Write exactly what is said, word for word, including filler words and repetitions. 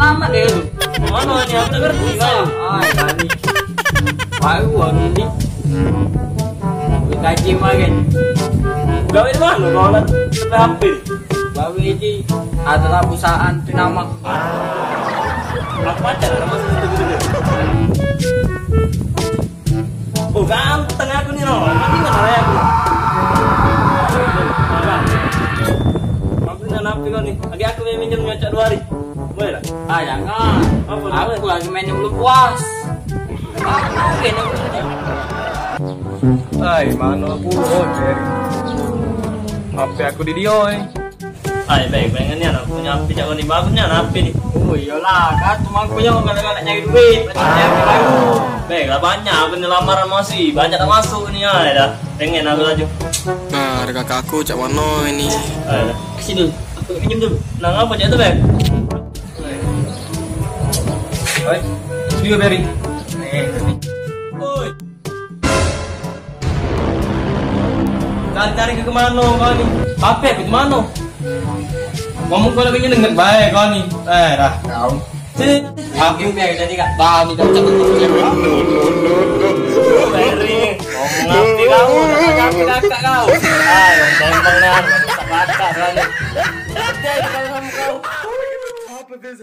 lama deh lu. Mano ni, aku tak ngerti kau. Ai, tadi. Baru aku ni. Gaji kemarin. Gawe di mano kau lah? Sampai H P. Gawe di adalah perusahaan tu nama. Aku pacar lah masuk situ gitu. Oh, ganteng aku ni, no. Nanti nggak marah aku. Aku ni anak kau ni. Lagi aku yang minjem nyocok dua hari. Boleh lah. Ah, jangan. Apa, aku lagi main yang belum puas. Aku main yang belum puas. Ai, mano aku? Oh, Jerry. H P aku di dia, eh. Ai, baik, pengen ni anak punya H P cak ni, bagus ni anak H P ni. Oh, iyalah, kan cuma aku yang galak-galak nyari duit, macam nyari baru. Baik lah, banyak aku ni lamaran masih, banyak tak masuk ni, ai dah. Pengen aku laju. Nah, ada kakak aku cak mano ini? Ai dah. Sini dulu, aku minjem dulu. Nah, ngapa cak tu, Beb? Oi, sini, Beri. Eh, sini. Oi. Cari-cari ke kemano kau ni? H P aku di mano? Ngomong kau lagi nyenget bae kau ni. Eh, dah. Kau. Sini. Aku biar jadi kak. Dah, ni dah cakap. No, no, no, no. Beri. Ngomong api kau, kakak kau. Ah, yang tembang dah, rusak kakak kau ni. Apa this?